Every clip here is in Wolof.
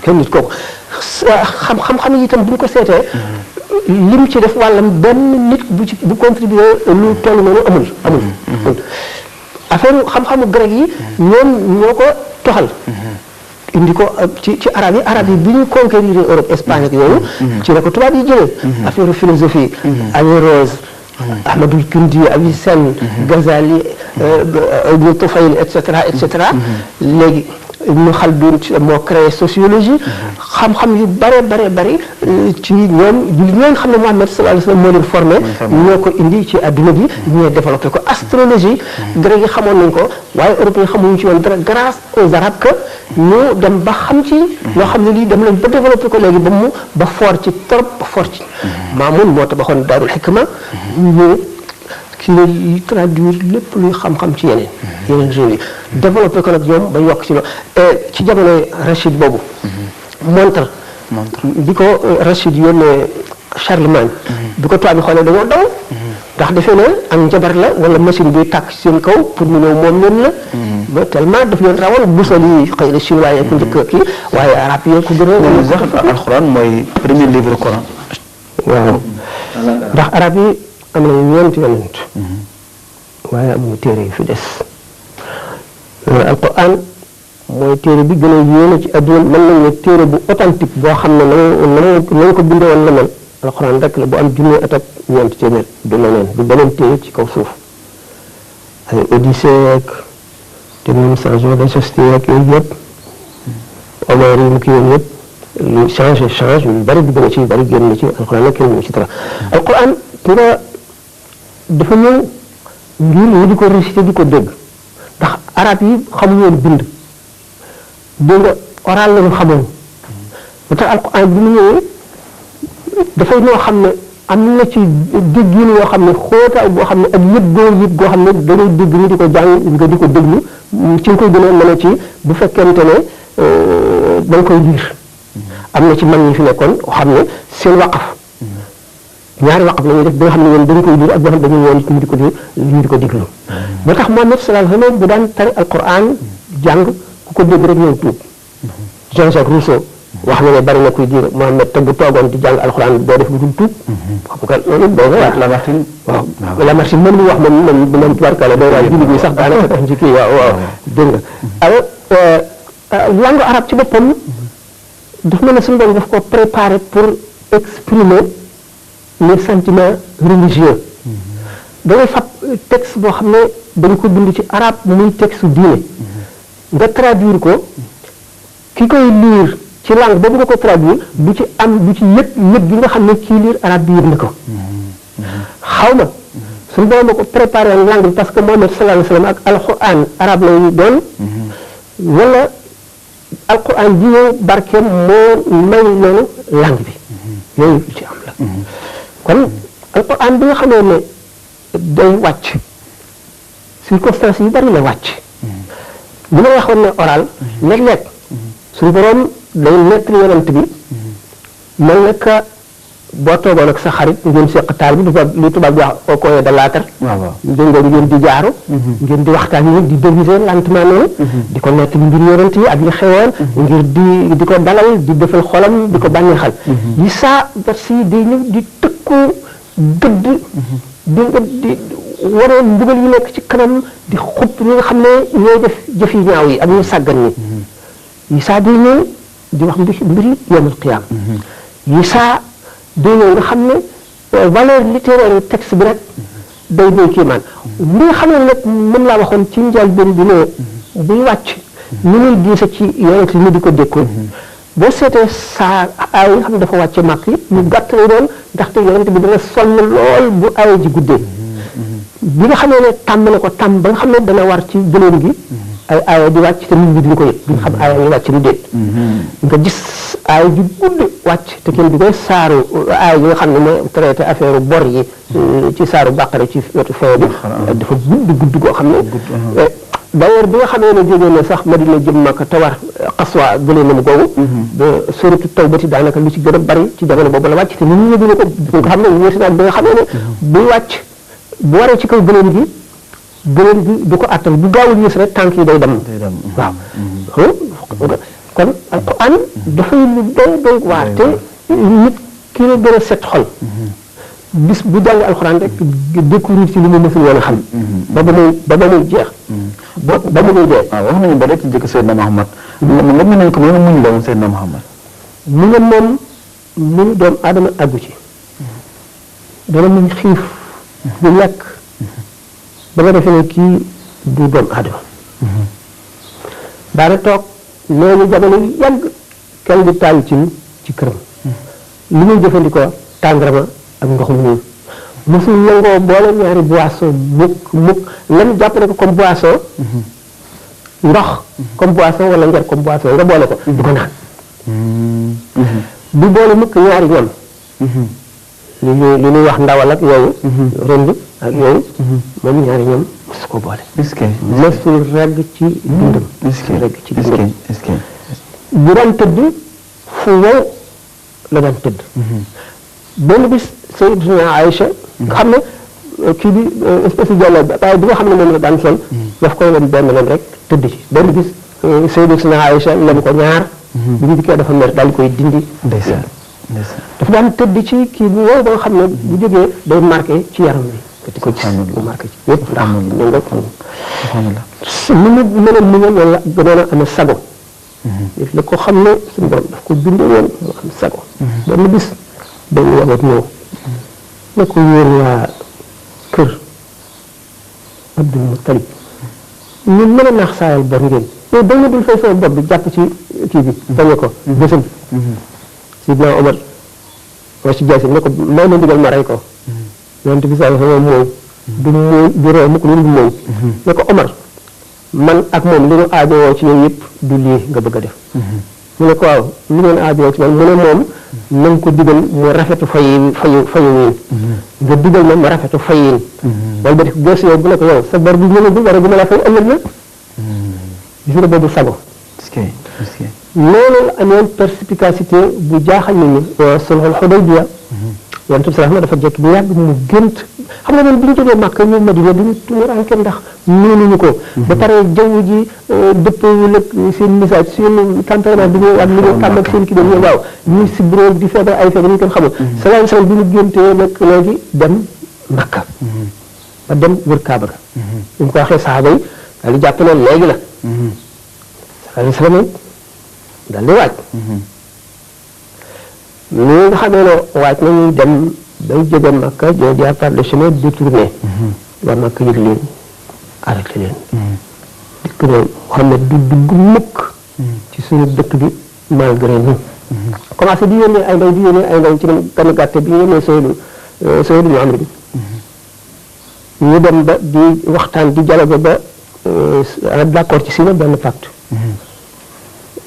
kenn nit kooku xam-xam yi itam bu ñu ko seetee lim ci def wàllam benn nit bu contribuer lu toll noonu amul affaire xam-xamu grec yi ñoom ñoo ko toxal indi ko ci arab yi bi ñu conquérir Europe Espagne ak yooyu ci la ko tubaab yi jëlee affaire philosophie Averroès Ahmadul Kundi Avicenne Ghazali Ibn Tufayl et cetera léegi Ibn Khaldun moo créé sociologie xam-xam yu bare ci ñoom xam ne Muhammad sallallahu alayhi wa sallam moo leen formé ñoo ko indi ci adduna bi ñoo développé ko astrologie grec yi xamoon nañ ko waaye européen xamuñu ci woon dara grâce aux arabes que ñu dem ba xam ci loo xam ne lii dem nañ ba développé ko léegi ba fort ci trop ba fort ci Maamun moo tabaxoon Daarul Hikma ñu ki lay traduire lépp luy xam-xam ci yeneen réew yi développé ko nag ñoom ba yokk ci ci jamonoy Rachid boobu montre bi ko Rachid yónnee Charlemagne bi ko tubaab bi xoolee dañoo daw ndax defee ne am njabar la wala machine bi tàkk seen kaw pour ñu ñëw moom leen la ba tellement daf leen rawal busal yi xëy na chinois yi ko njëkk kii waaye arab yi ko gën a sax alxuraan mooy premier livre Coran waaw ndax arab yi am nañu ñeenti yonent waaye amuñu téere yu fi des alquran mooy téere bi gën a yéene ci adduna mën nañu ne téere bu authentique boo xam ne nañ ko bindee woon la mel alquran rek la bu am junne at ak ñeenti téeméer du leneen du beneen téere ci kaw suuf ay Odyssée ak te même changement de société ak yooyu yëpp Omar yi mu kii woon yëpp lu change yu bari dugg na ci yu bari génn na ci alquran nag kenn mënu ci dara alquran nga dafa ñëw ngir ñu di ko réciter di ko dégg ndax arab yi xamuñu woon bind dégg nga oral la ñu xamoon ba tax alquran bi mu ñëwee dafay ñoo xam ne am na ci déggin yoo xam ne xóotaay boo xam ne ak yëg goo xam ne dangay dégg ñu di ko jàng nga di ko déglu ci nga koy gën a mën a ci bu fekkente ne da nga koy liir am na ci mag ñi fi nekkoon xam ne seen waqaf ñaari waqaf la ñuy def ba nga xam ne ñoom dañu koy liir ak boo xam ne dañuy woon ñu di ko liir ñu di ko déglu moo tax Muhammad sallallahu alayhi wa sallam bu daan tari alquran jàng ku ko dégg rek ñëw tuub Jean-Jacques Rousseau wax na ne bari na kuy diir Muhammad te bu toogoon di jàng alquran doo def lu dul tuub xam nga loolu doo nga wax Lamartine waaw Lamartine moom li wax moom tubarkalla day waa julli bi sax daanaka tax ci kii waaw dégg nga alors langue arabe ci boppam daf mel ne suñu doon daf ko préparer pour exprimer les sentiments religieux da ngay fab texte boo xam ne dañ ko bind ci arabe muy texte diine nga traduire ko ki koy lire ci langue boobu nga ko traduire du ci yëg gi nga xam ne kii lire arabe bi yëg na ko xaw ma suñu doon ma ko préparer langue bi parce que Muhammad sallallahu alayhi wa sallam ak alquran arabe lay doon wala alquran ji ñëw barkeem moo may loolu langue bi yooyu ci am la kon alquran bi nga xamee ne day wàcc circonstances yu bari la wàcc li ma waxoon ne oral léeg-léeg suñu borom day nettali yonent bi mel na ka boo toogoon ak sa xarit ngeen seq taal bi li tubaab di wax au coin de l'âtre dégg nga ngeen di jaaru ngeen di waxtaan yi di déviser lentement noonu di ko nettali mbir yonent yi ak li xewoon ngir di ko dalal di defal xolam di ko bànneexal yi saa versi di ñëw di tëkku gëdd di waree mbugal yi nekk ci kanam di xub ñi nga xam ne ñooy def jëf yi ñaaw yi ak ñu sàggan ñi yi saa di ñëw di wax mbiri yawmal qiyaam yi saa di ñëw nga xam ne valeur littéraire texte bi rek day doy kiimaan li nga xam ne nag mën laa waxoon ci njëlbéen bi ne buy wàcc ni muy diise ci yonent ni di ko dékkoon boo seetee saa aay nga xam ne dafa wàcce màkk yi ñu gàtt lay doon ndaxte yonent bi dana sonn lool bu aaya ji guddee bi nga xamee ne tàmm na ko tàmm ba nga xam ne dana war ci gëléem gi ay aaya di wàcc te nit ñi duñ ko yëg duñ xam aaya yi wàcc lu déet nga gis aaya ji gudd wàcc te kenn du koy saaru aaya yi nga xam ne mooy traité affaire bor yi ci saaru bàqare ci wetu fee bi dafa gudd goo xam ne d'ailleurs bi nga xamee ne jógee na sax Madina jëm Makka te war xaswa gëléemam googu ba suratu Tawbati daanaka lu ci gën a bari ci jamono boobu la wàcc te nit ñi yëguñu ko nga xam ne wóoti naag bi nga xamee ne buy wàcc bu waree ci kaw gëléem gi du ko attan bu gaawul yées rek tànk yi day dem waaw kon alquran dafay lu doy waar te nit ki la gën a set xol bis bu jàng alquran rek découvrir ci li mu mësul woon a xam ba muy jeex ba mu muy dee wax nañu ba rek ci jëkk Seydina Muhammad nga mën nañ ko mën a muñ la woon Seydina Muhammad mu nga moom mu ñu doom aadama àggu ci dana muñ xiif bu ñàkk ba nga defee ne kii du doom aadama daana toog nee ñu jamono yu yàgg kenn di taal ci këram li muy jëfandikoo tàndarama ak ndox mu ñuul mosul nangoo boole ñaari boisson mukk lan jàpp ne ko comme boisson ndox comme boisson wala njar comme boisson nga boole ko du ko naan du boole mukk ñaari ñam li ñuy wax ndawal ak yooyu rënd ak yooyu moom ñaari ñam mosu ko boole mosul regg ci dundam regg ci dundam bu daan tëdd fu wow la daan tëdd benn bis Sayyidina Aïcha nga xam ne kii bi espèce de jàll waaye bi nga xam ne moom la daan sol daf koy leen benn leen rek tëdd ci benn bis Sayyidina Aïcha lem ko ñaar bi ñu dikkee dafa mer daal di koy dindi dafa daan tëdd ci kii bu wow ba nga xam ne bu jógee day marqué ci yaram bi di ko gis mu marqué ci yëpp ndax ñoom rek ni mu meloon mu ngeen wala gënoon a amee sago la ko xam ne suñu borom daf ko bindee woon mu am sago benn bis dañu wagat ñëw ne ko yéen waa kër Abdul Muttalib ñu mën a naax saayal bor ngeen mais dañ dul fay sama bor bi jàpp ci kii bi bañe ko bésam Sidna Omar wa ci jaasi ne ko may ma ndigal ma rey ko yonent bi saa sama mooy du ree mukk lu mooy ne ko Omar man ak moom li ñu aajowoo ci yow yëpp du lii nga bëgg a def mu ne ko waaw li ngeen aajowoo ci man mu ne moom na nga ko digal mu rafetu fayu wiin nga digal ma rafetu fayin wala ba di gëstu yow bu ne ko yow sa bor bi ñëwagul war a gën a la fay ëllëg na gis nga boobu sago loolu la amoon perspicacité bu jaaxal nit ñi sulhul Hudaybiya yonent bi sallallahu dafa jekk bu yàgg mu gént xam nga man bi ñu jógee Màkka ñu Madina duñu tumuranke ndax mënuñu ko ba pare jaww ji dëppwul ak seen message seen tempérament bi ñu ak li ñu tàmm ak seen kii dañuy waaw ñuy sibro di feebar ay feebar ñu kenn xamul sallallahu alayhi wasallam bi ñu géntee nag léegi dem Makka ba dem wër Kaaba ga ñu ko waxee saxaaba yi daal di jàpp ne léegi la sallallahu alayhi wasallam daal di waaj li nga xamee ne waaj nañuy dem bay jóge Makka ñoo jaar par le chemin détourné waa Makka yëg leen arrêté leen dikk ne Muhammad du dugg mukk ci suñu dëkk bi malgré nous commencé di yónnee ay ndaw ci kan gàtte bi yónnee Seydou ñu am bi ñu dem ba di waxtaan di dialogue ba d'accord ci si na benn pacte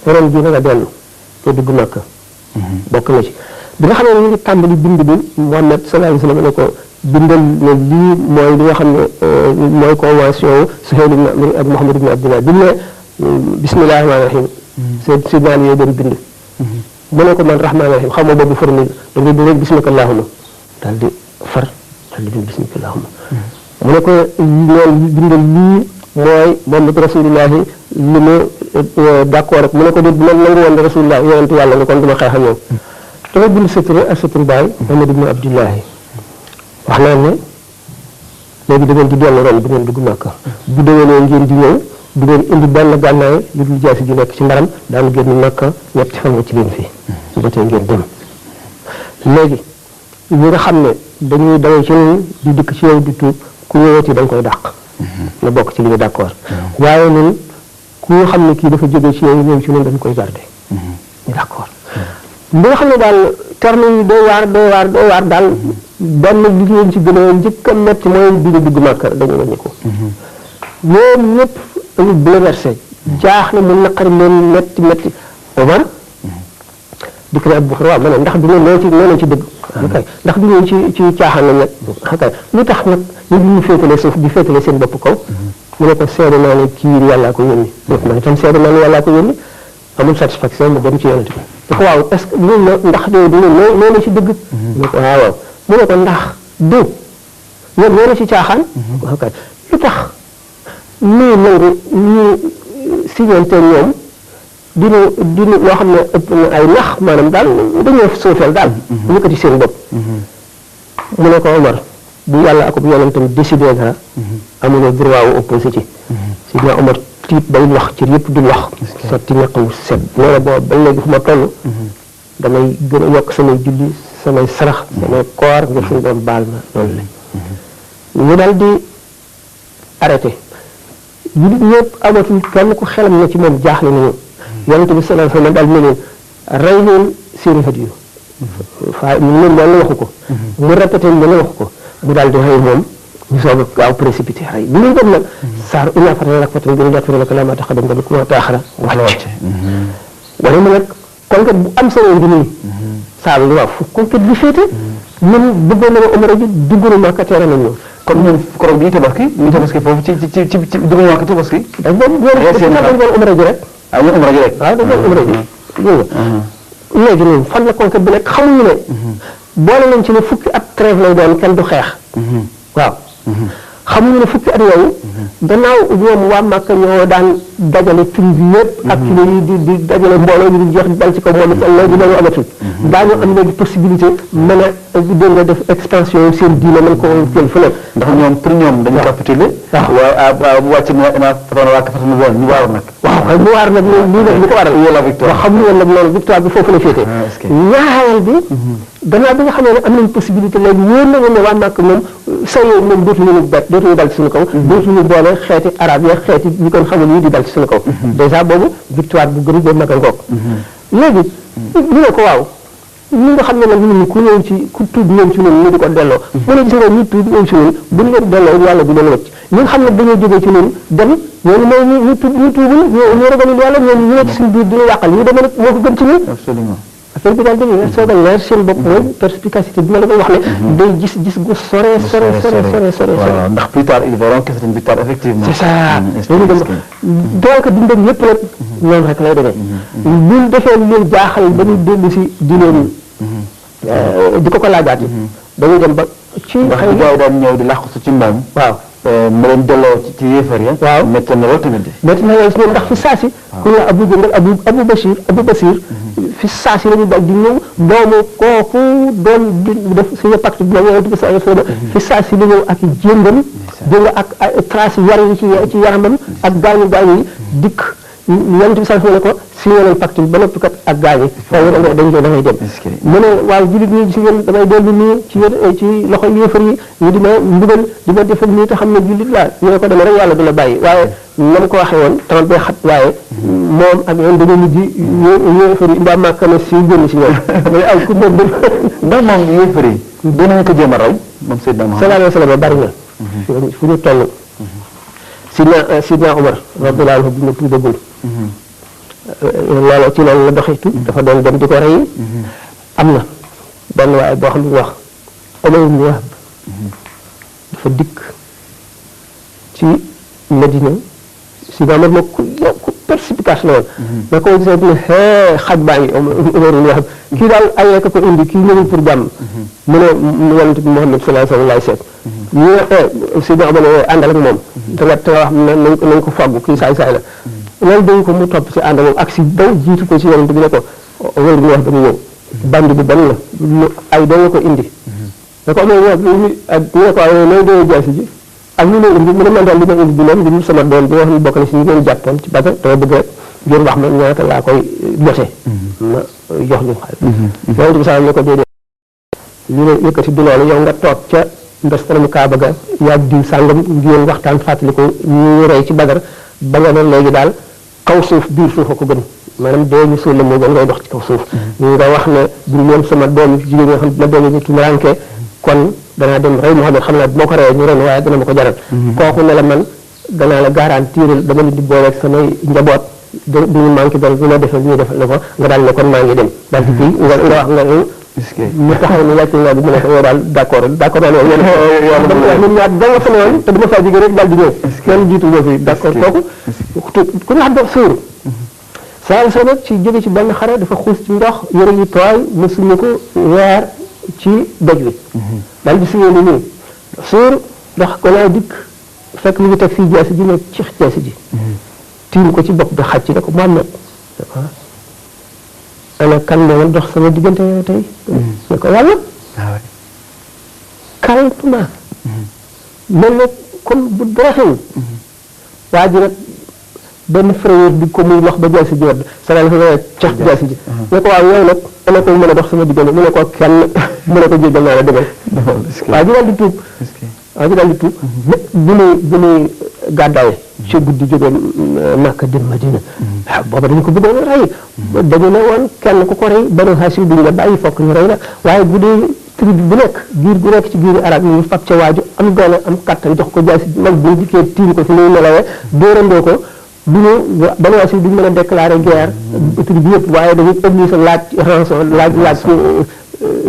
ren ji na nga dellu te dugg Makka bokk na ci bi nga xam ne ñu ngi tàmbali bind bi Muhammad sallallahu alayhi wasallam ne ko bindal ne lii mooy li nga xam ne mooy convention Suhayl ibn Amr ak Muhammad ibn Abdullah bi ne bismillahir rahmanir rahim si naan yooyu doon bind mu ne ko man rahmanir rahim xam nga boobu formule da ngay bind rek bismika allahumma daal di far daal di bind bismika allahumma mu ne ko loolu bindal lii mooy Muhammad rasulullah li mu d'accord ak mu ne ko déet bu ma nangu woon rasulullah yonent yàlla nga kon duma xeex ak ñoom dafa bind sëtru ak sëtru baay Muhammad ibn Abdullahi wax naa ne léegi da ngeen di dellu ren bu ngeen dugg Makka bu déwénee ngeen di ñëw du ngeen indi benn gànnaay lu dul jaasi ji nekk ci mbaram daanu génn Makka ñetti fan ci leen fii su ba tey ngeen dem léegi ñi nga xam ne dañuy dawee ci ñun di dikk ci yow di tuub ku ñëwati dañ koy dàq na bokk ci li ñu d'accord waaye ñun ku nga xam ne kii dafa jógee ci yow ñëw ci ñun dañ koy garder ñu d'accord bi nga xam ne daal terme yi doy waar daal benn li leen ci gën a njëkk a metti mooy bi ñu dugg Makka dañu wàññi ko ñoom ñëpp dañu bouleversé jaax na mu naqari leen metti Omar dikk na Abu Bakr waaw ma ne ndax du ngeen ci dëgg ndax du ngeen ci caaxaan lañ nag lu tax nag ñu ñu féetale suuf di féetale seen bopp kaw mu ne ko seede naa ne kii yàllaa ko yónni man itam seede naa ne yàllaa ko yónni amul satisfaction mu dem ci yonent bi dafa waaw est-ce que ñun la ndax de du ñoo ci dëgg mu ne ko waaw mu ne ko ndax du ñoom ñoo ci caaxaan lu tax ñuy nangu ñu signante ñoom dinu loo xam ne ëpp na ay nax maanaam daal dañoo suufeel daal yëkkati seen bopp mu ne ko Omar bu yàlla ak bu yonentam décidé dara amuloo droit wu opposé ci Sidna Omar tiit bay wax ci yëpp du wax sotti ñaqamu set nee na boobu bañ léegi fu ma toll damay gën a yokk samay julli samay sarax samay koor ngir suñu doon baal ma loolu la ñu daal di arrêté jullit ñëpp amatul kenn ku xelam na ci moom jaaxle nañu yonente bi sallallahu alayhi wasallam daal ne leen rey leen seeni hadiyu fa ñu leen loolu waxu ko mu répété ñu ne waxu ko mu daal di rey moom ñu soog a gaaw précipité rey bi ñu dem nag saar ina fatana lak fatan gën yàgg lak la ma taxadam bi kuma taaxara wàcc wala mu nag conquête bu am solo ngi nii saar li waaw fu conquête bi féete ñun bëggoon na ma umra ji dugg na Makka teere nañ ñëw kon ñoom koroog bi ñu tabaski foofu ci dugg Makka tabaski dañ doon umra ji rek ñu umra ji rek waaw dañ doon umra ji léegi ñun fan la conquête bi nekk xamuñu ne boole nañ ci ne fukki at trêve lay doon kenn du xeex waaw xamuñu ne fukki at yooyu gannaaw ñoom waa Màkka ñoo daan dajale tribu yëpp ak kilo yi di dajale mbooloo yi di jeex di dal ci kaw moom it léegi loolu amatul daañu am léegi possibilité mën a dégg nga def expansion seen diine mën ko jël fu nekk ndax ñoom pour ñoom dañu capitulé waaw bu wàcc na fatana lak fatan woon ñu waaru nag waaw mu waar nag lii nag li ko waral la victoire wax xamuñu woon nag loolu victoire bi foofu la féete ñaareel bi gannaaw bi nga xam ne am nañ possibilité léegi wóor na ne waa Màkka moom sayoo moom dootuñu dal ci suñu kaw dootuñu boole xeeti arab ya xeeti ñi kon xamul yi di dal ci suñu kaw dèjà boobu victoire bu gën a mag a ngoog léegi ñu ne ko waaw ñi nga xam ne nag ñun ku ñëw ci ku tuub ñëw ci ñun ñu di ko delloo mu ne gis nga ñu tuub ñëw ci ñun bu ñu leen delloo yàlla du leen wëcc ñi nga xam ne dañoo jógee ci ñun dem ñooñu mooy ñu tuubul ñu ragalul yàlla ñooñu ñu nekk suñu biir di ñu yàqal ñu demee nag moo ko gën ci ñun absolument affaire bi daal dégg soog a leer seen bopp mooy perspicacité bi ma la koy wax ne day gis gu sore waaw ndax plus tard ils verront que c'est une victoire effectivement c'est ça dañu dem donc dundam yëpp nag noonu rek lay demee ñun defee leen jaaxal ba ñu dellu si di leen di ko laajaat yi dañuy dem ba ci ndax di gars yi daan ñëw di làqu ci mbaam waaw ma leen delloo ci yéefar ya waaw métti na loolu tamit métti na loolu si ñoom ndax fi saasi ku ñu Abu Jandal Abu Basir fi saasi la ñu dal di ñëw doomu kooku doon di def suñu pacte bi la yonent bi sallallahu alayhi wasallam fi saasi la ñëw ak jéngam jénga ak trace yar yi ci yaramam ak gaañu yi dikk yonent bi sallallahu alayhi wasallam ne ko signé nañ pacte bi ba noppi kat ak gaañi foofu dañ ko damay dem mu ne waaw jullit ñi si ngeen damay dellu nii ci loxo yéefar yi ñu di ma mbugal di ma defal nii te xam ne jullit laa ñu ne ko demee rek yàlla du la bàyyi waaye na ma ko waxee woon tamit bay xat waaye moom ak ñoom dañoo mujj yéefar yi mbaa Màkka ne si génn si ñoom mais ay ku moom ndax moom yéefar yi dinañ ko jéem a raw moom Seydina Muhammad sallallahu alayhi wasallam bari na fu ñu toll Sidna Omar radiyallahu anhu bu ñu tuubagul loolu ci loolu la doxitu dafa doon dem di ko rey am na benn waaye boo xam ne wax Omar ibn Wahb dafa dikk ci Medina Sidna Omar moo ku perspicace la woon mais ko gisee ne xaj baa ngi Omar ibn Wahb kii daal ayee ko indi kii ñëwul pour jàmm mu ne yonent bi Muhammad sallallahu alayhi wasallam laay seet ñu ne Sidna Omar àndal ak moom te nga wax nañ ko fàggu kii saay-saay la loolu dañ ko mu topp ci ànd moom ak si daw jiitu ko ci yonent bi ne ko wér bi wax dañu ñëw bandi bi ban la ay doo nga ko indi da ko amee wax ñu ne ko waaye nooy doo jaasi ji ak ñu ne indi mu ne man daal li ma indi bi leen ngir sama doom bi nga xam ne bokk na si ñu ngeen jàppoon ci Badar dama bëgg rek ngeen wax ma ñaata laa koy jote ma jox ñu xaalis yonent bi sax ne ko déedéet li ne yëkkati du loolu yow nga toog ca ndestanamu Kaaba ga yaag diw sàngam ngeen waxtaan fàttali ko ñu rey ci Badar ba nga ne léegi daal kaw suuf biir suuf a ko gën maanaam dee ñu suul la moo gën ngay dox ci kaw suuf nga wax ne bu ñu sama doom jigéen nga xam ne doom yi tumuraanke kon danaa dem rey Muhammad xam naa boo ko reyee ñu ren waaye dana ma ko jaral kooku ne la man danaa la garantir dama leen di booleeg samay njaboot du ñu manqué dara du ma defal ñu defal la ko nga daal ne kon maa ngi dem daal di kii nga wax nga mu taxaw ne wàcc naa bi mu ne ko yow daal d'accord naa ne ñun ñaar da nga fa ne woon te dama faa jóge rek daal di ñëw kenn jiitu nga fi d'accord kooku ku ñu xam def suur saa sa nag ci jóge ci benn xare dafa xuus ci ndox yëre yi tooy mu suñu ko weer ci doj wi daal di suñu ni nii suur ndax ko laa dikk fekk mu ngi teg fii jaasi ji ne ci jaasi ji tiim ko ci bopp bi xaj ci ne ko Muhammad ana kan moo dox sama diggante yow tey ne ko yàlla calmement mel na comme bu dara xew waa ji nag benn frère bi ko muy lox ba jaasi ji wadd sa la cax jaasi ji ne ko waaw yow nag ana koy mën a dox sama diggante mu ne ko kenn mu ne ko jéggal naa la demal waa ji daal di tuub waa ji daal di tuub bu muy gàddaay ci guddi jóge Makka dem Madina waaw booba dañu ko bëggoon a rey dañu ne woon kenn ku ko rey Banu Hashim duñu la bàyyi fokk ñu rey la waaye bu dee tribu bu nekk giir gu nekk ci giiri arab yi ñu fab ca waaju am doole am kattan jox ko jaasi mag bu dikkee tiim ko fi muy nelawee dóorandoo ko du ñu Banu Hashim duñu mën a déclarer guerre tribu yëpp waaye dañuy obligé laaj rançon laaj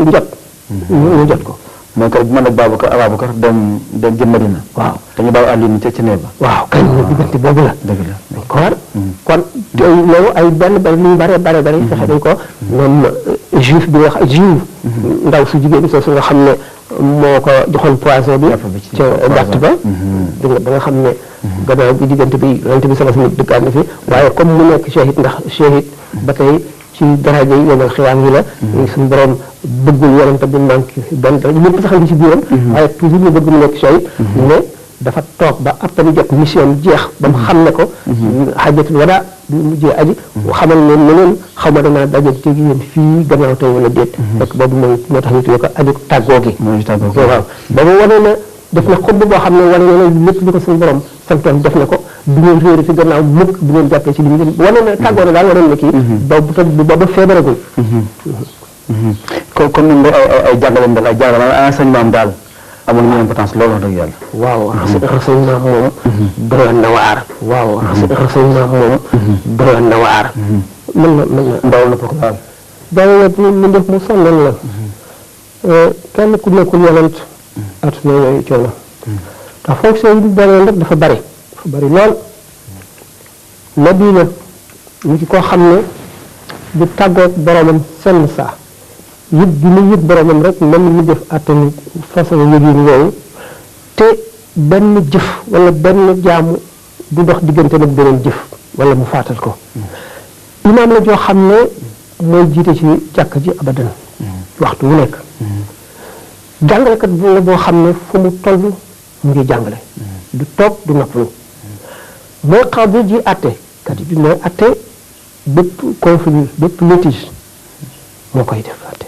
njot ñu jot ko mooy kër bu mën a Babacar dem jëm Madina. waaw dañu baaw àll ca néeg ba. waaw kañ la diggante boobu la. dëgg la kon loolu ay benn lu bare fexe dañ ko ñoom juif bi nga xam juif ndaw su jigéen soosu nga xam ne moo ko joxoon poison bi ca gàtt ba ba nga xam ne gannaaw bi diggante bi yonent bi sama sama dëkkaat na fi waaye comme mu nekk shahid ndax shahid ba tey ci daraja yi yomal xiyaam yi la suñu borom bëggul yonent bi manqué benn daraja ñëpp sax ngi ci biiram waaye toujours ñu bëgg mu nekk shahid ne dafa toog ba après jot mission jeex ba mu xam ne ko xajatul wada bi mujjee aji xamal leen ne leen xaw ma danaa dajante gi yéen fii gannaaw tey wala déet fekk boobu moo tax ñu tuddee ko aju tàggoo gi waaw boobu wane na def na xutba boo xam ne wane na lépp li ko suñu borom santoon def na ko du ngeen réere ci gannaaw mukk du ngeen jàppee ci li ngeen wane na tàggoo na daal wane na kii boobu feebaragul kon ñun ay jàngaleem daal ay jàngaleem enseignement daal amul ñu importance loolu wax dëgg yàlla. waaw renseignement moom doyoon na waar. waaw renseignement moom doyoon na waar. mën na ndaw la ko daal. daal mu def mu sonal la. kenn ku nekkul yonent adduna yooyu coono. ndax fonction yi bari nag dafa bari lool. nabi la ñu ci koo xam ne du tàggoog boromam senn saa. yëpp bi mu yëpp boromam rek mën mu def attanu façon yëgin yooyu te benn jëf wala benn jaamu du dox diggante nag beneen jëf wala mu faatal ko imaam la joo xam ne mooy jiite ci jàkk ji abadan waxtu wu nekk jàngalekat bu la boo xam ne fu mu toll mu ngi jàngale du toog du noppalu mooy xaw bi ji atte kat bi mooy atte bépp conflit bépp litige moo koy def atte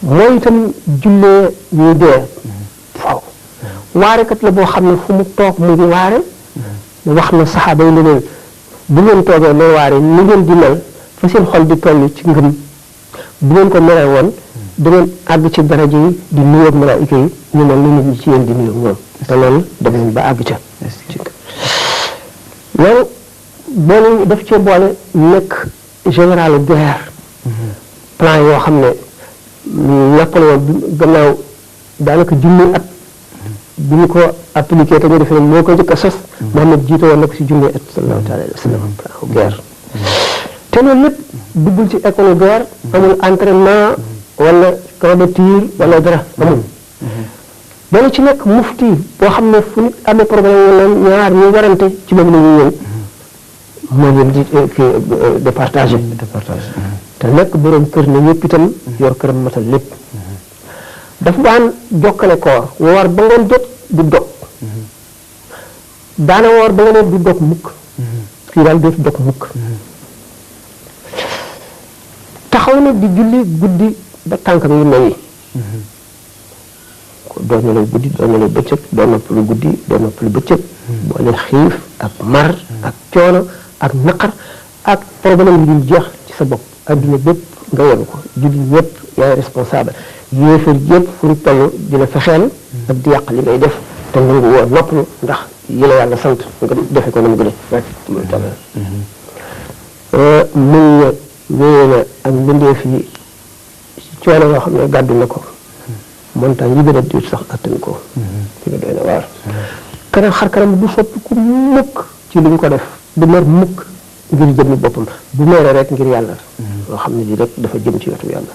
mooy itam jullee ñuy dee faw waarekat la boo xam ne fu mu toog mu ngi waare wax na saxaaba yi ne leen bu ngeen toogee may waare ni ngeen di mel fa seen xol di toll ci ngëm bu ngeen ko meree woon da ngeen àgg ci daraja yi di nuyoog malaayika yi ñu mel ni nit ñi ci yéen di nuyoog ñoom te loolu dem nañ ba àgg ca loolu boole daf cee boole nekk général guerre plan yoo xam ne Napoléon gannaaw daanaka junni at bi ñu ko appliqué te ñu defee moo ko njëkk a sos Mohamed jiite woon na ko si junni at sallallahu alayhi wa sallam plan guerre te loolu lépp duggul ci école guerre amul entraînement wala camp de tir wala dara amul dana ci nekk mufti boo xam ne fu nit amee problème wala ñaar ñu warante ci moom la ñuy ñëw moo leen di départagé te nekk borom kër ne ñëpp itam yor këram matal lépp dafa daan jokkale koor woor ba ngeen jot du dog daana woor ba ngeen du dog mukk kii daal dootu dog mukk taxaw na di julli guddi ba tànkam yu mel yi doon na lay guddi doon na lay bëccëg doon noppalu guddi doon noppalu bëccëg boole xiif ak mar ak coono ak naqar ak problème yi dul jeex ci sa bopp adduna bépp nga yenu ko julli ñëpp yaay responsable yéefar yëpp fu ñu toll di la fexeel ak di yàq li ngay def te nga ngi woo noppalu ndax yi la yàlla sant nga defe ko na mu gën a rek muy toll muñ na wéyee na ak mbindeef yi ci coono yoo xam ne gàddu na ko montagne yi gën a diir sax attanu ko ci nga doy na waar kanam xar kanam du soppi ku mukk ci li ñu ko def du mer mukk ngir jëmmi boppam bu meeree rek ngir yàlla loo xam ne lii rek dafa jëm ci wetu yàlla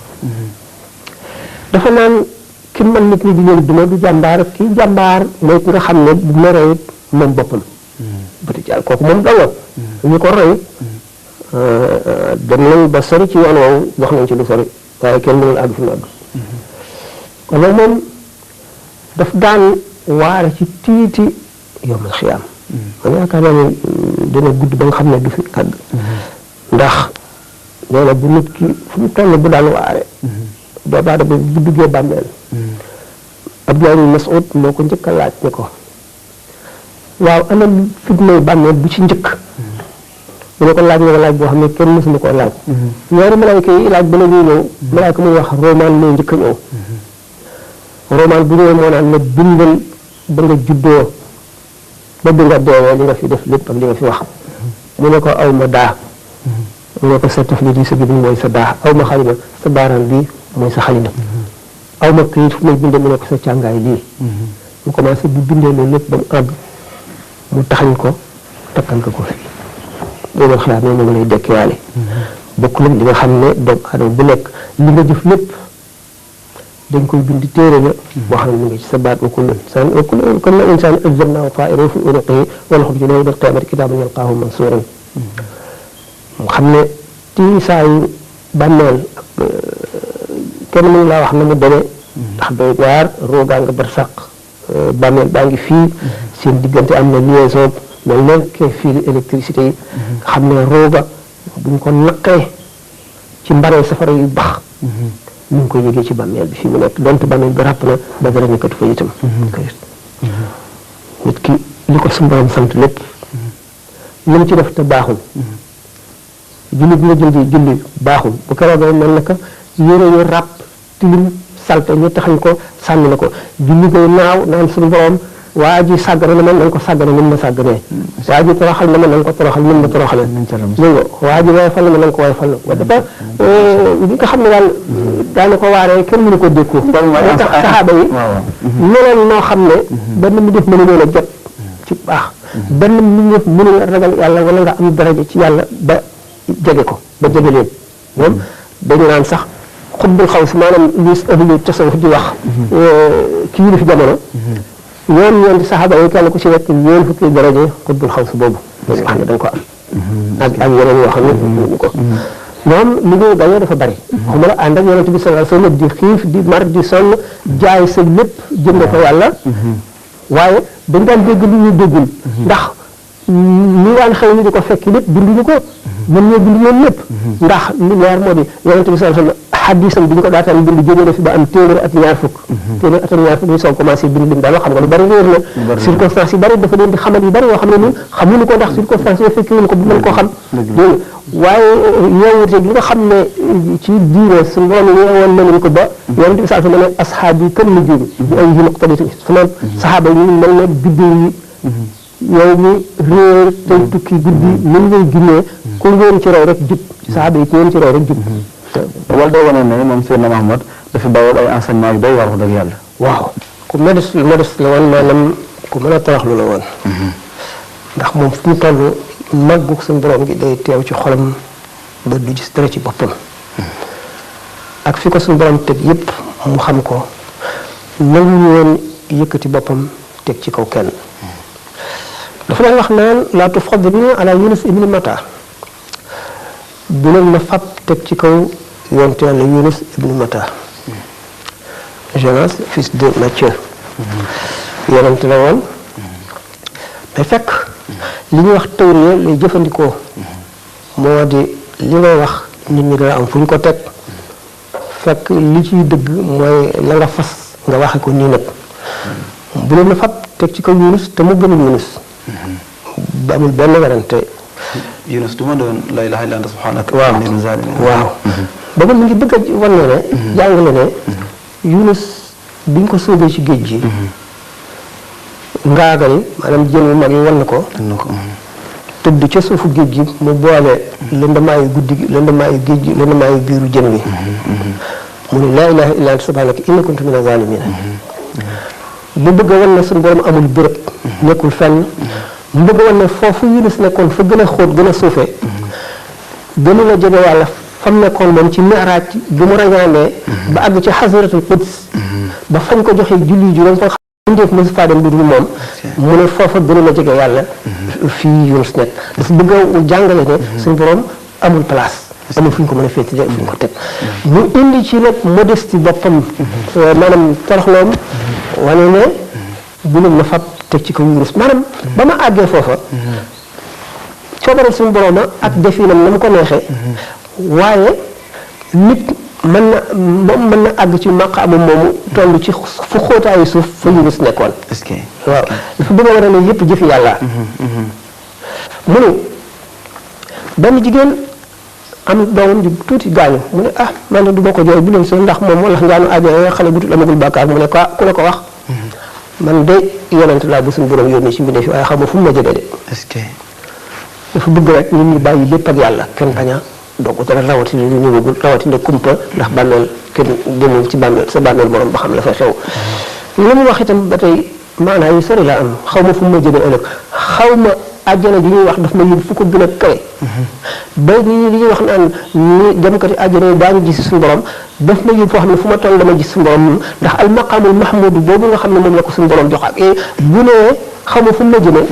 dafa naan ki man nit ñi di leen duma du jàmbaar kii jàmbaar mooy ki nga xam ne bu meree it moom boppam bëti ci yàlla kooku moom danga ñu ko roy dem nañ ba sori ci yoon woowu dox nañ ci lu sori waaye kenn mënul àgg fi mu àgg kon nag moom daf daan waare ci tiiti yawmal xiyaam man yaakaar naa ne dina gudd ba nga xam ne du fi àgg ndax nee na bu nit ki fu mu toll bu daan waare boobaa bu duggee bàmmeel Abdullah ibn Mas'ud moo ko njëkk a laaj ne ko waaw ana fitnay bàmmeel bu ci njëkk mu ne ko laaj nga ko laaj boo xam ne kenn mësuma koo laaj ñaari malaayka yi laaj ba la ñuy ñëw malaayka muy wax roman moo njëkk a ñëw roman bu ñëwee moo naan ne bindal ba nga juddoo ba bi nga deewee li nga fi def lépp ak li nga fi wax mu ne ko aw ma daa mu ne ko sa taf li di sa bi mooy sa daa aw ma xalima sa baaraan bi mooy sa xalima aw ma këyit fu may bindee mu ne ko sa càngaay lii mu commencé bu bindee loolu lépp ba mu àgg mu taxañ ko takkal ko fii boobu xalaat ne moom lay dekkiwaale bokk li nga xam ne doomu aadama bu nekk li nga jëf lépp dañ koy bind téere la boo xam ne mu ngi ci sa baat wa kullun insaan alzamnaahu taa'irahu fi unuqihi wa naxruju lahu yawmal qiyaamati kitaaban yalqaahu mansuuran mu xam ne tiisaayu bàmmeel kenn mënu laa wax na mu demee ndax doy waar roogaa nga barsàq bàmmeel baa ngi fii seen diggante am na liaison mel ne kee fii électricité yi nga xam ne rooga buñ ko naqee ci mbaree safara yu bax ñu ngi koy yëgee ci bàmmeel bi fii mu nekk donte bàmmeel bi ràpp na ba dara nekkatu fa itam nit ki li ko suñu borom sant lépp lu mu ci def te baaxul julli bi nga julli baaxul bu keroogee mel na ka yére yu ràpp tilim salte ñu taxañ ko sànni na ko julli koy naaw naan suñu borom waa ji sàggane na ma na nga ko sàggane ni ma sàgganee waa ji toroxal na ma na nga ko toroxal ni ma toroxale waa ji woyofal na ma na nga ko woyofal na dafa li nga xam ne daal daana ko waaree kenn mënu ko dékku moo tax saxaaba yi ñeneen noo xam ne benn mu def mënu leen a jot ci baax benn mu def mënu la ragal yàlla wala nga am daraja ci yàlla ba jege ko ba jege leen ñoom dañu naan sax xutbul xaw si maanaam luis ahlu tasawuf di wax kii li fi jamono ñeenti saxaaba yi kenn ku ci nekk ñeen fukki daraje xutbul xaw si boobu dañu wax ne dañ ko am ak yeneen yoo xam ne ñu ko ñoom li ñuy gañee dafa bari xuma la ànd ak yonent bi sallallahu alayhi wasallam di xiif di mar di sonn jaay sa lépp jënd ko yàlla waaye dañ daan dégg li ñuy déggul ndax ñi daan xew ni di ko fekk lépp binduñu ko mën ñoo bind ñoom lépp ndax li leer moo di yonent bi sallallahu alayhi wasallam xadisam bi ñu ko daataan bind jógee na fi ba am téeméer ak ñaar fukk ñu soog commencé bind lim daal xam nga lu bari réer na circonstances yi bari dafa leen di xamal yu bari yoo xam ne ñun xamuñu ko ndax circonstances yi fekkewuñu ko bu mën koo xam dégg waaye yeewute gi nga xam ne ci diine suñu borom yeewoon nañu ko ba yonent bi sallallahu alayhi wasallam ne asxaab yi kan nujum bi ay yi muqtaditi su naan saxaaba yi mel ne biddew yi yow mi réer tey tukki guddi ni ngay ginnee ku ngeen ci roy rek jub saxaaba yi ci ngeen ci roy rek jub wala day wane ne moom Seydina Mahamad dafa bawal ay enseignement yu doy war wax dëgg yàlla waaw ku modeste la woon maanaam ku mën a toroxlu la woon ndax moom fu mu toll màggug suñu borom gi day teew ci xolam ba du gis dara ci boppam ak fi ko suñu borom teg yépp mu xam ko nangu woon yëkkati boppam teg ci kaw kenn dafa daan wax naan laa tufaddiluu ala Yunus ibn Matta bu leen ma fab teg ci kaw yonte yàlla Yunus ibn Matta Jonas fils de Matthieu yonent la woon mais fekk li ñuy wax tawriya lay jëfandikoo moo di li ngay wax nit ñi dana am fu ñu ko teg fekk li ciy dëgg mooy la nga fas nga waxe ko nii nag bu leen ma fab teg ci kaw Yunus te mu gën a Yunus ba amul benn werante Yunus du ma doon la ilaha illa anta subhanaka waaw booba mu ngi bëgg a wan ne jàngale ne Yunus bi ñu ko sóobee ci géej gi ngaagal maanaam jën wu mag yi wan na ko tëdd ca suufu géej gi mu boole lëndamaayu guddi gi lëndamaayu géej gi lëndamaayu biiru jën wi mu ne laa ilaha illa anta subhanaka inni kuntu mina zaalimiin mu bëgg a wan ne suñu borom amul béréb nekkul fenn mu bëgg a wan ne foofu Yunus nekkoon fa gën a xóot gën a suufee gënu la jege yàlla fam nekkoon moom ci mi'raaj bi mu rañaandee ba àgg ci xasaratul quds ba fañ ko joxee julli juróom fa xam ndéef mosu faa dem lu dul moom mu ne foofa gënu la jege yàlla fii Yunus nekk dafa bëgg a jàngale ne suñu borom amul place amul fu ñu ko mën a féetale fu ñu ko teg mu indi ci nag modestie boppam maanaam toroxloom wane ne bu ne ma fab teg ci kaw wurus maanaam ba ma àggee foofa coobaral suñu borom ak definam na mu ko neexee waaye nit mën na àgg ci maqaama moomu toll ci fu xóotaayu suuf fa Yunus nekkoon. est-ce que waaw dafa bëgg a war a ne yëpp jëfi yàlla. mu ne benn jigéen am doomam di tuuti gaañu mu ne ah man de du ma ko jooy bu leen seen ndax moom wala ngaanu àjjana xale bu tuut amagul bàkkaar mu ne ko ku la ko wax. man de yonent laa bu suñu borom yónni ci mbindéef fi waaye xam nga fu mu ma jëlee de. est-ce que dafa bëgg rek nit ñi bàyyi lépp ak yàlla kenn bañ a donc dara rawatina lu ñëwagul rawatina kumpa ndax bàmmeel kenn demul ci bàmmeel sa bàmmeel borom ba xam la fay xew. li mu wax itam ba tey maanaam yu sori laa am xaw ma fu mu ma jëlee ëllëg xaw ma àjjana ji ñuy wax daf ma yóbbu fu ko gën a kawe. ba ñi li ñuy wax naan ñi demkati àjjana yi daañu gis suñu borom daf ma yóbbu foo xam ne fu ma toll dama gis suñu borom ndax al maqaamul mahmud boobu nga xam ne moom la ko suñu borom jox ak bu nee xaw ma fu mu ma jëlee.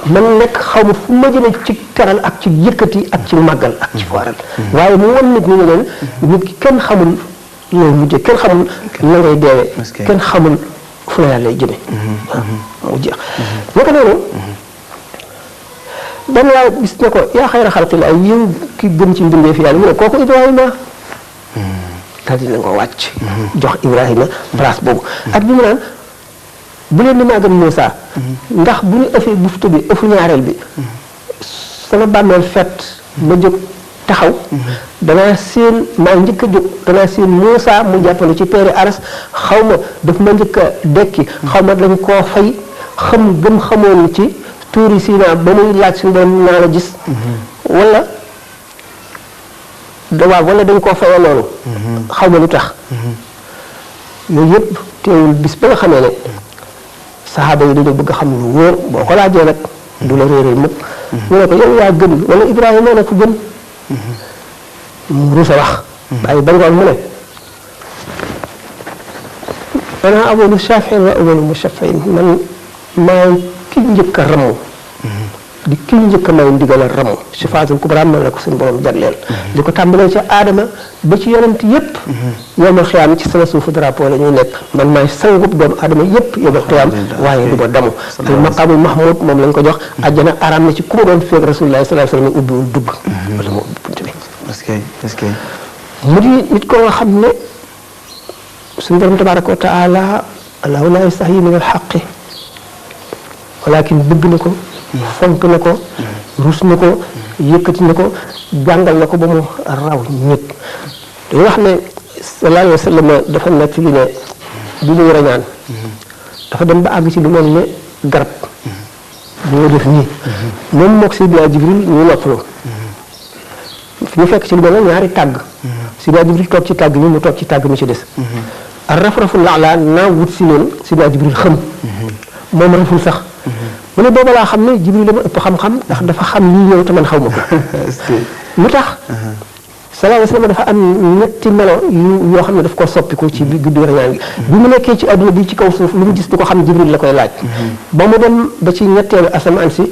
man nekk xaw ma fu ma jëlee ci teral ak ci yëkkati ak ci màggal ak ci fooral waaye mu won nit ñi ne leen nit ki kenn xamul loolu mujjee kenn xamul la ngay deewee kenn xamul fu la yàlla jëme waaw mu jeex naka noonu dan laa gis ne ko yaa xayra xalqil ay yow ki gën ci mbindee fi yàlla mu ne kooku Ibrahima daal dina ko wàcc jox Ibrahima place boobu ak bi mu naan bu leen ni maa gën Moussa ndax bu ñu ëffee buftu bi ëffu ñaareel bi sama bàmmeel fet ma jóg taxaw danaa seen maa njëkk a jóg danaa seen Moussa mu jàppale ci peeri aras xaw ma daf ma njëkk a dekki xaw ma dañ koo fay xam gëm xamoon ci tuuri Sina ba muy laaj suñu doon naa la gis wala wala dañ koo fayee loolu xaw ma lu tax yooyu yëpp teewul bis ba nga xamee ne saxaaba yi dañoo bëgg xam lu wóor boo ko laajee nag du la réeral mukk ñu ne ko yow yaa gën wala Ibrahima ne ko gën mu rus a wax bàyyi ba ngoon mu ne ana awalu shafiin wa awalu mushafiin man maa ki njëkk a ramu di ki njëkk a may ndigal a ramu sifaatul kubra man la ko suñu borom jagleel di ko tàmbalee ci aadama ba ci yonent yépp yowmal xiyaam ci sama suufu drapeau la ñuy nekk man maay sangub doomu aadama yépp yowmal xiyaam waaye du ma damu al maqaamul mahmud moom lañ ko jox àjjana araam na ci ku ma doon feeg rasulullah sallallahu alayhi wasallam ubbiwul dugg wala mu ubbi bunt bi est-ce que mu di nit ko nga xam ne suñu borom tabaraka wa taala allahu la yastahyi min al xaqi walakin bëgg na ko fonk na ko rus na ko yëkkati na ko jàngal na ko ba mu raw ñëpp dañu wax ne sallallahu alayhi wa sallam dafa nekk li ne bi muy rañaan dafa dem ba àgg ci lu mel ne garab bu nga def nii moom mook Seydina Jibril ñu noppaloo ñu fekk ci lu mel ne ñaari tàgg Seydina Jibril toog ci tàgg ni mu toog ci tàgg mi ci des ar raf-rafu laalaa naa wut si leen Seydina Jibril xam moom raful sax mu ne booba laa xam ne Jibril la ma ëpp xam-xam ndax dafa xam lii ñëw te man xaw ma ko lu tax sallallahu alayhi wa sallam dafa am ñetti melo yoo xam ne daf ko soppiku ci guddi rañaan gi bi mu nekkee ci adduna bi ci kaw suuf lu mu gis di ko xam Jibril la koy laaj ba mu dem ba ci ñetteelu asamaan si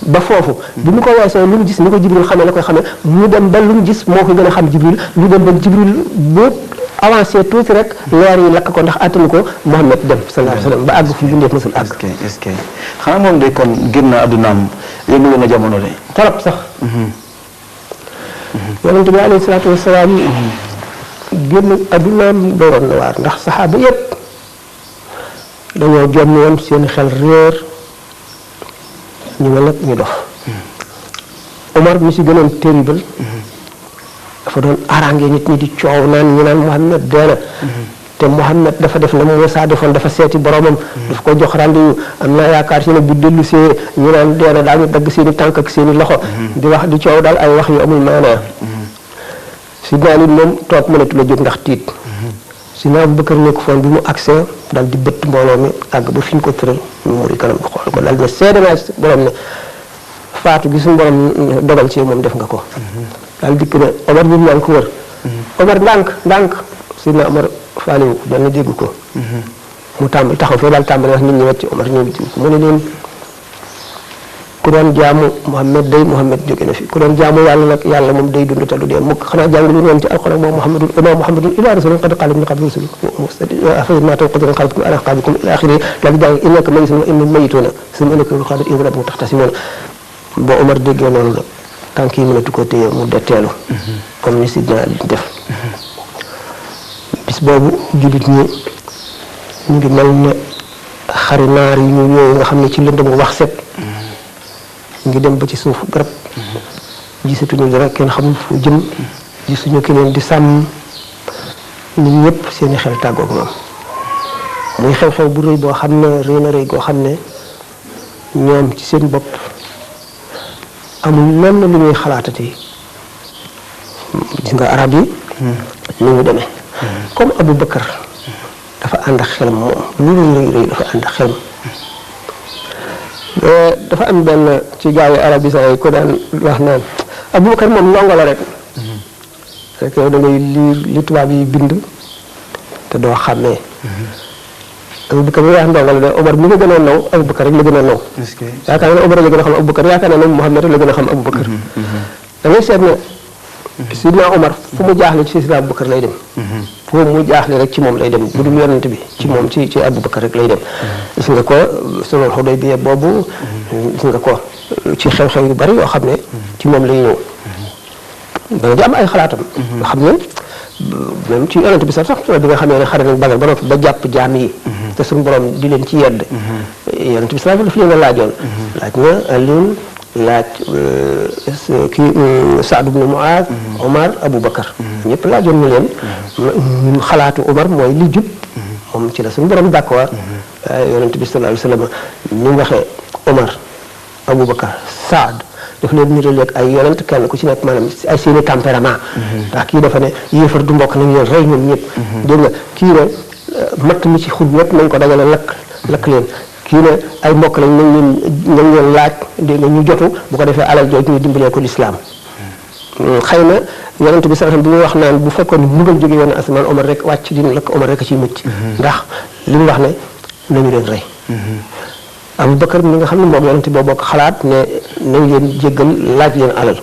ba foofu bi mu ko weesoo lu mu gis ni ko Jibril xamee la koy xamee mu dem ba lu mu gis moo ko gën a xam Jibril lu dem ba Jibril boo avancé tuuti rek leer yi lakk ko ndax attanu ko Muhammad dem sallallahu alayhi wa sallam ba àgg fu bindeef mësul àgg. est-ce que xanaa moom de kon génn na addunaam yëngu na jamono de. trop sax. yonent bi alayhi salaatu wa salaam génn addunaam dooroon na waar ndax saxaaba yëpp dañoo jom woon seen xel réer ñu mel nag ñu dof. Omar mi si gënoon terrible. dafa doon arrangé nit ñi di coow naan ñu naan Muhammad dee na te Muhammad dafa def la Muusaa defoon dafa seeti boromam daf ko jox rendez-vous am naa yaakaar ci ne bu dellu see ñu naan dee na daañu dagg seen i tànk ak seen i loxo di wax di coow daal ay wax yu amul maanaa si naa nit moom toog mënatu la jóg ndax tiit si naa Abubakar nekk foon bi mu accès daal di bëtt mbooloo mi àgg ba fi ñu ko tëral ñu muri kanam xool ko daal ne seede naa borom ne faatu gi suñu borom dogal ci moom def nga ko daal dikk ne Omar ñun ñaa ngi ko wër Omar ndànk Sidna Omar faaliwu dana dégg ko mu tàmbali taxaw fee daal tàmbali wax nit ñi wet ci Omar ñëw di mu ne leen ku doon jaamu Muhammad day Muhammad jóge na fi ku doon jaamu yàlla nag yàlla moom day dund te du dee mukk xanaa jàngul woon ci alxuraan moom Muhammadun illa rasulun qad xalat min qablihi rusul afamaa tanquduuna anfusakum ala aqaabikum ila axiri daal di jàng innaka mayyitun wa innahum mayyituuna summa innaka xaadir ila rabbihim taxtasimuun boo Omar déggee noonu la tànk yi mënatu ko téye mu detteelu comme ni Sidna Ali def bis boobu jullit ñi ñu ngi mel ne xari naar yi ñu yooyu nga xam ne ci lëndëm wax set ñu ngi dem ba ci suuf garab gisatuñu dara kenn xamul fu jëm gisuñu ki leen di sàmm nit ñëpp seeni xel tàggoog moom muy xew-xew bu rëy boo xam ne rëy na rëy goo xam ne ñoom ci seen bopp amul lenn lu ñuy xalaatati gis nga arab yi ni ñu demee comme Abu Bakar dafa ànd ak xelam moom lu rëy dafa ànd ak xelam dafa am benn ci gaawu arab yi sax ko daan wax naan Abu Bakar moom ndongo la rek rek yow da ngay liir li tubaab yi bind te doo xàmmee Abu Bakar mi wax ndongo la de Omar mi nga gën a naw Abu Bakar rek la gën a naw yaakaar naa ne Omar la gën a xam Abu Bakar yaakaar naa ne Muhammad rek la gën a xam Abu Bakar da ngay seet ne Sidna Omar fu mu jaaxle ci Sidna Abu Bakar lay dem fu mu jaaxle rek ci moom lay dem bu dul yonent bi ci moom ci Abu Bakar rek lay dem gis nga ko sulhul Hudaybiya boobu gis nga ko ci xew-xew yu bari yoo xam ne ci moom lay ñëw dana di am ay xalaatam nga xam ne même ci yonent bi sax bi nga xamee ne xare nañ Badar ba noppi ba jàpp jaam yi te suñu borom di leen ci yedd yonent bi sax daf leen a laajoon laaj na Alioune laaj kii Saad ibn Muaaz Omar Abu Bakar ñëpp laajoon ñu leen xalaatu Omar mooy li jub moom ci la suñu borom d'accord yonent bi sallallahu alayhi wa sallam ni mu waxee Omar Abu Bakar Saad daf leen niraleeg ay yonent kenn ku ci nekk maanaam ay seeni tempérament ndax kii dafa ne yéefar du mbokk nañ leen rey ñoom ñëpp dégg nga kii ne matt mi ci xur yëpp nañ ko dagale lakk leen kii ne ay mbokk lañ nañ leen laaj dégg nga ñu jotu bu ko defee alal jooju ñu dimbalee ko lislaam xëy na yonent bi sax bi muy wax naan bu fekkoon ni mugal jóge woon asamaan Omar rek wàcc dina lakk Omar rek a ciy mucc ndax li mu wax ne nañu leen rey Abu Bakar mi nga xam ne moom yonent boo bokk xalaat ne nañ leen jéggal laaj leen alal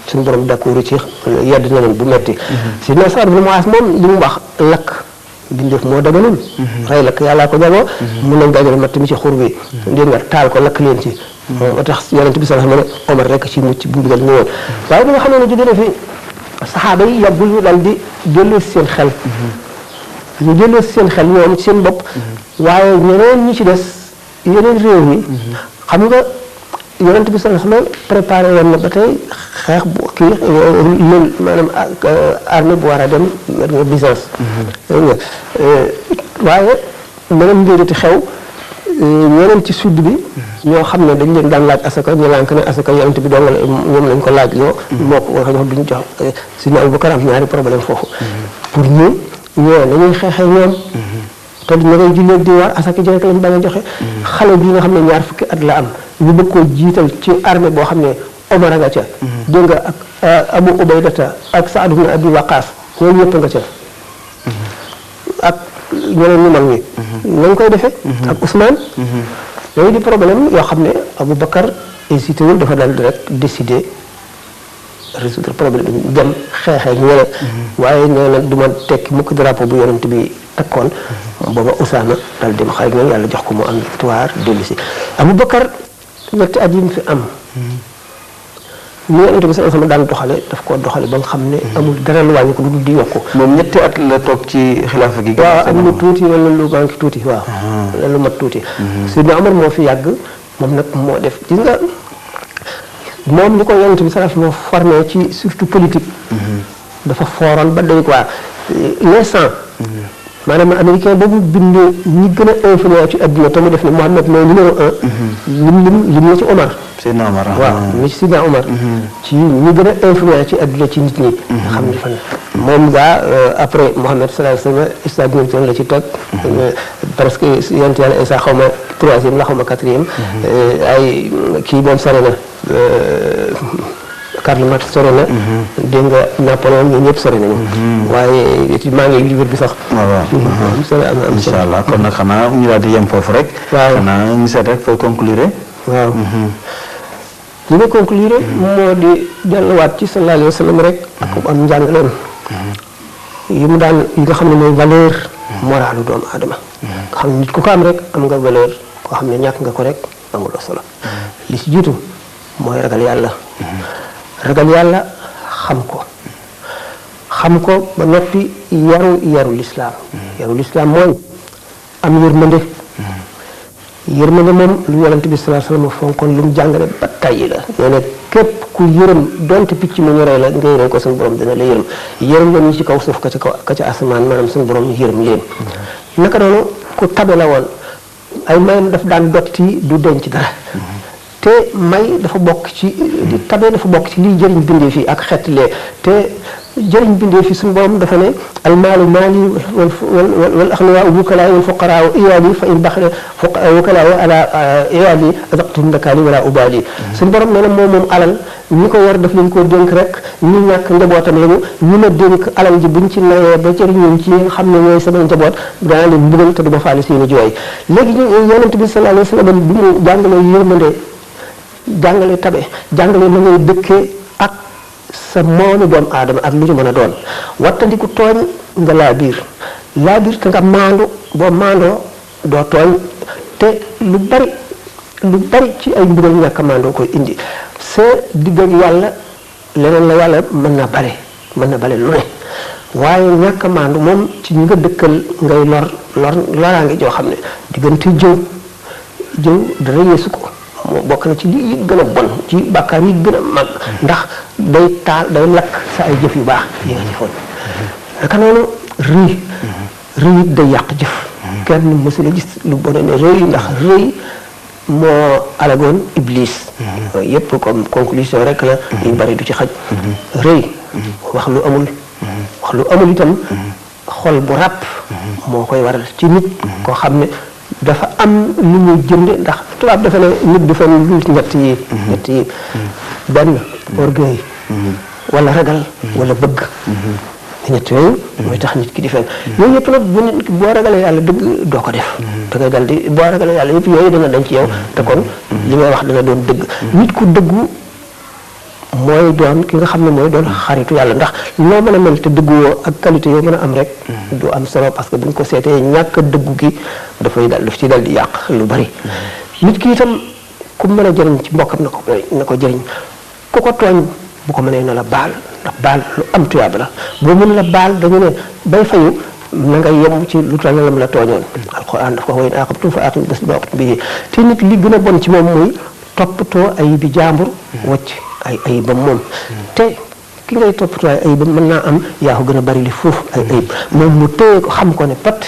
suñu borom d'accord ci yedd na leen bu metti si na Saad ibn Muaaz moom li mu wax lakk bindeef moo daganul rey lakk yàllaa ko jagoo mun nañ dajale matt mi ci xur bi dégg nga taal ko lakk leen ci moo tax yonent bi sax xam ne Omar rek ci mucc bu mbugal ñëwoon waaye bi nga xam ne jóge na fi saxaaba yi yàggul ñu dal di delloo si seen xel ñu delloo si seen xel ñoom ci seen bopp waaye ñeneen ñi ci des yeneen réew mi xam nga yonent bi sallallahu alayhi wa sallam préparé woon na ba tey xeex bu kii loolu maanaam armée bu war a dem Byzance waaye meneen mbiriti xew ñeneen ci sud bi ñoo xam ne dañ leen daan laaj asaka ñu lànk ne asaka yonent bi dong ñoom lañ ko laaj loo moo ko wax duñu jox Sidna Abu Bakar am ñaari problème foofu pour ñu ñoo nañuy xeexee ñoom te ñu ngay jullee di war asaka ji rek lañ bañ a joxe xale bi nga xam ne ñaar fukki at la am ñu bëgg koo jiital ci armée boo xam ne Omar a nga ca dégg nga ak Abu Ubaydata ak Saad ibn Abi Waqaas ñoom ñëpp nga ca ak ñeneen ñu mag ñi nañ koy defee ak Ousmane yooyu di problème yoo xam ne Abu Bakar hésité wul dafa dal di rek décider résoudre problème bi dem xeexee ñeneen waaye nee na du ma tekki mukk drapeau bu yonent bi takkoon booba Usaama dal dem xarit ñoom yàlla jox ko mu am victoire dellu si Abu Bakar ñetti at yi mu fi am ni yonent bi sallallahu alayhi wasallam daan doxale daf koo doxale ba nga xam ne amul dara lu wàññi ko lu dul di yokku moom ñetti at la toog ci xilaafa gi waaw am lu tuuti wala lu manqué tuuti waaw lu mat tuuti Sidna Omar moo fi yàgg moom nag moo def gis nga moom li ko yonent bi sallallahu alayhi wasallam formé ci surtout politique dafa fooroon ba day quoi les 100 maanaam américain boobu bind ñi gën a influent ci adduna te mu def ne Mohamed mooy numéro 1 lim na ci Omar Seydina Omar waaw mi ci Sidna Omar ci ñi gën a influent ci adduna ci nit ñi nga xam ne fan moom gaa après Mohamed sallallahu alayhi wasallam stabilité la ci teg parce que yonent yàlla Isa xaw ma 3e la xaw ma 4e ay kii moom sore na Karl Marx sore na dégg nga Napoléon ñoom ñëpp sore nañu waaye maa ngi livre bi sax am solo am incha allah kon nag xanaa ñu daal di yem foofu rek waaw xanaa ñu seet rek fooy conclure waaw li nga conclure moo di delluwaat ci sallallahu alayhi wa sallam rek ak am njàngaleem yi mu daan yi nga xam ne mooy valeur moralu doomu aadama nga xam ne nit ku ko am rek am nga valeur koo xam ne ñàkk nga ko rek amuloo solo li ci jiitu mooy ragal yàlla xam ko ba noppi yaru lislaam mooy am yërmande moom lu yonent bi sallallahu alayhi wasallam fonkoon lu mu jàngale ba tàyyi la nee na képp ku yërëm donte picc mu ñoree la nga yërëm ko suñu borom dina la yërëm leen ñi ci kaw suuf ka ca asamaan maanaam suñu borom yërëm leen naka noonu ku tabe la woon ay mayam daf daan dotti du denc dara te may dafa bokk ci di tabe dafa bokk ci liy jëriñ bindee fii ak xeetlee te jëriñ bindee fi suñu borom dafa ne almaalu maali wal axniyaa wukalaa wal fuqaraa iyaali fa in baxle wukalaa ala iyaali adaqtum ndakaani wala ubaali suñu borom nee na moom alal ñi ko war daf leen koo dénk rek ñi ñàkk njabootam lañu ñi ma dénk alal ji buñ ci nawee ba jëriñoon ci xam ne ñooy sama njaboot danaa leen mbugal te du ma faale seeni jooy léegi yonent bi sallallahu alayhi wa sallam bi mu jàngalee yërmande jàngale tabe jàngale na ngay dëkkee ak sa moomi doomu aadama ak lu ñu mën a doon wattandiku tooñ nga laa biir te nga maandu boo maandoo doo tooñ te lu bari ci ay mbugal ñàkk a maandoo koy indi sa digg ak yàlla leneen la yàlla mën na bale lu ne waaye ñàkk a maandu moom ci ñi nga dëkkal ngay loraange joo xam ne diggante jëw dara yeesu ko moo bokk na ci li gën a bon ci bàkkaar yi gën a mag ndax day lakk sa ay jëf yu baax yi nga jëfoon naka noonu rëy day yàq jëf kenn mësula gis lu bon ne rëy ndax rëy moo alagoon iblis yépp comme conclusion rek la yu bari du ci xaj rëy wax lu amul itam xol bu ràpp moo koy waral ci nit koo xam ne dafa am lu muy jënde ndax tubaab dafa ne nit du fen lu ñett yi benn orgueil wala ragal wala bëgg ñett yooyu mooy tax nit ki di fen yooyu yëpp nag boo ragalee yàlla dëgg doo ko def da ngay dal di boo ragalee yàlla yëpp yooyu dana dañ ci yow te kon li ngay wax dana doon dëgg nit ku dëggu mooy doon ki nga xam ne mooy doon xaritu yàlla ndax loo mën a mel te dëgguwoo ak qualité yoo mën a am rek du am solo parce que bu ñu ko seetee ñàkk a dëggu gi daf ci dal di yàq lu bari nit ki itam ku mën a jëriñ ci mbokkam na ko jëriñ ku ko tooñ bu ko mënee na la baal ndax baal lu am tuyaaba la boo mën la baal dañu ne bay fayu na nga yem ci lu tax la tooñoon alquran daf ko wa in aqabtum fa aqimu bis bi te nit li gën a bon ci moom muy toppatoo ay bi jàmbur wacc ay ayibam moom te ki ngay toppatoo ay ayibam mën naa am yaa ko gën a bari li foofu ay ayib moom mu téye ko xam ko ne pat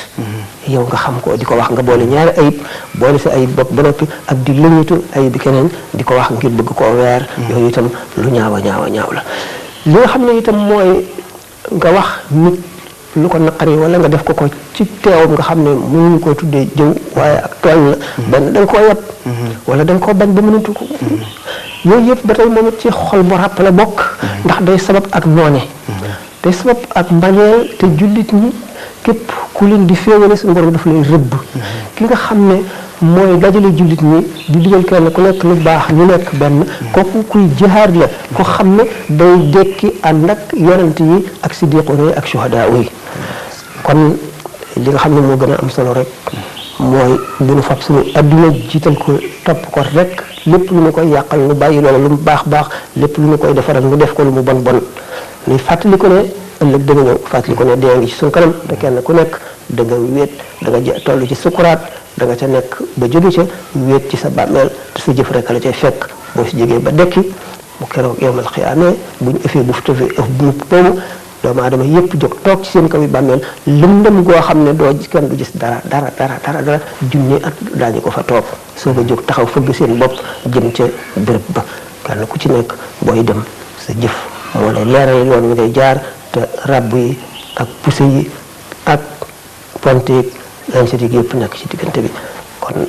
yow nga xam ko di ko wax nga boole ñaari ayib boole sa ayib bopp ba noppi ak di lëñatu ayib bi keneen di ko wax ngir bëgg koo weer yooyu itam lu ñaaw la li nga xam ne itam mooy nga wax nit lu ko naqari wala nga def ko ci teewam nga xam ne mënuñu koo tuddee jëw waaye ak tooñ la benn da nga koo yab wala da nga koo bañ ba mënatu ko yooyu yëpp ba tey moom it ci xol bu ràpp la bokk ndax day sabab ak noone day sabab ak mbañeel te jullit ñi képp ku leen di féewale suñu borom daf lay rëbb ki nga xam ne mooy dajale jullit ñi di digal kenn ku nekk lu baax ñu nekk benn kooku kuy jihaad la ko xam ne day dekki ànd ak yonent yi ak siddiqoon yi ak shuhadaa yi kon li nga xam ne moo gën a am solo rek mooy bu ñu fab suñu adduna jiital ko topp ko rek lépp lu ñu koy yàqal ñu bàyyi loolu lu mu baax lépp lu ñu koy defaral ñu def ko lu mu bon ñuy fàttali ko ne ëllëg danga ñëw fàttali ko ne dee ngi ci suñu kanam te kenn ku nekk da nga wéet da nga toll ci sukuraat da nga ca nekk ba jóge ca wéet ci sa bàmmeel te sa jëf rek la cay fekk boo fi jógee ba dekki bu keroog yowmal xiyaamee bu ñu ëffee bu boobu doomu aadama yépp jóg toog ci seen kaw yi bàmmeel lëndëm goo xam ne kenn du gis dara junni at daañu ko fa toog soo ko jóg taxaw fëgg seen bopp jëm ca béréb ba kenn ku ci nekk booy dem sa jëf moo lay leeral yoon wi ngay jaar te ràbb yi ak pousse yi ak ponte yi lancet yi yëpp nekk ci diggante bi kon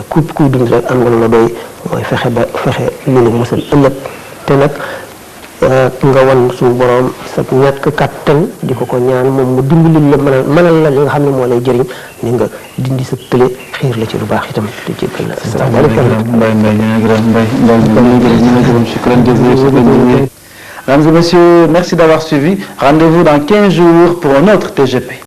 kuy dund rek am nga lu la doy mooy fexe lu la musal ëllëg te nag nga wan suñu borom sa ñàkk kàttan di ko ñaan moom mu dimbali la mënal la li nga xam ne moo lay jëriñ ni nga dindi sa tële xiir la ci lu baax itam te ci gën a asalaamaaleykum. Mesdames et messieurs, merci d'avoir suivi. Rendez-vous dans 15 jours pour un autre TGP.